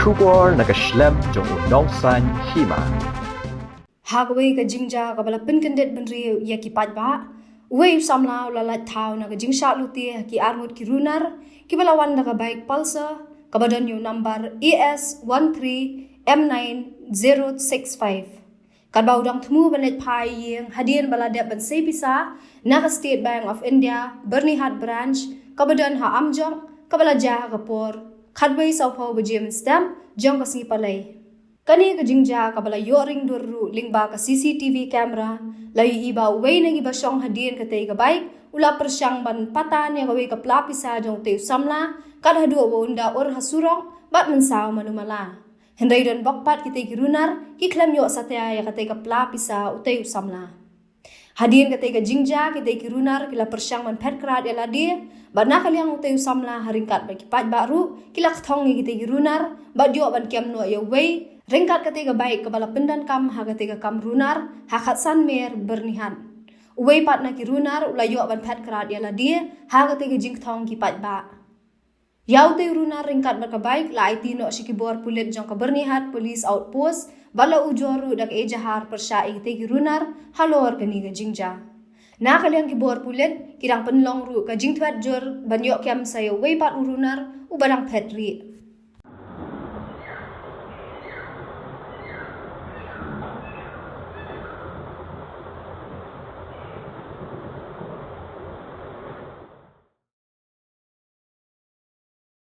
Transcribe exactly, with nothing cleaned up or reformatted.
Khubor na ka shlem jong u nongsan hima. Ha kawei ka jingjia kaba la pynkyndit bynriew ïa ki paidbah, uwei u samla u la lait thaw na ka jingshah lute ha ki arngut ki runar kiba la wan da ka bike Pulsar kaba don ïa u nambar A S one three M nine zero six five. Katba u dang thmu ban leit phai ïing hadien ba la dep ban sei pisa na ka State Bank of India Byrnihat Branch kaba don ha Amjong, kaba la jia ha ka por khatwei sawphew baje mynstep jong ka sngi Palei. Kane ka jingjia kaba la ïoh ring dur ruh lyngba ka C C T V camera la ïohi ba uwei na kiba shong hadien katei ka bike u la pyrshang ban patan ïa kawei ka pla pisa jong utei u samla, kat haduh ba un da ur ha surok bad mynsaw mano mala. Hynrei don bok pat kitei ki runar ki khlem ïoh satia ïa katei ka pla pisa utei u samla. Hadien katei ka jingjia, kitei ki runar ki la pyrshang ban phet krad ïa lade bad na ka liang utei u samla, ha ryngkat bad ki paidbah ruh, ki la kthong ïa kitei ki runar bad ïoh ban kem noh ïa uwei ryngkat katei ka bike kaba la pyndonkam ha katei ka kam runar ha Khatsan Mer, Byrnihat. Uwei pat na ki runar u la ïoh ban phet krad ïa lade ha katei ka jingkthong ki paidbah. Ïa utei u runar ryngkat bad ka bike la aiti noh sha ki bor pulit jong ka Byrnihat Police Outpost bad la ujor ruh da ka ejahar pyrshah ïa kitei ki runar halor kane ka jingjia. Na ka liang ki bor pulit ki dang pynlong ruh ka jingthwet jur ban ïoh kem sa ïa uwei pat u runar uba dang phet rieh.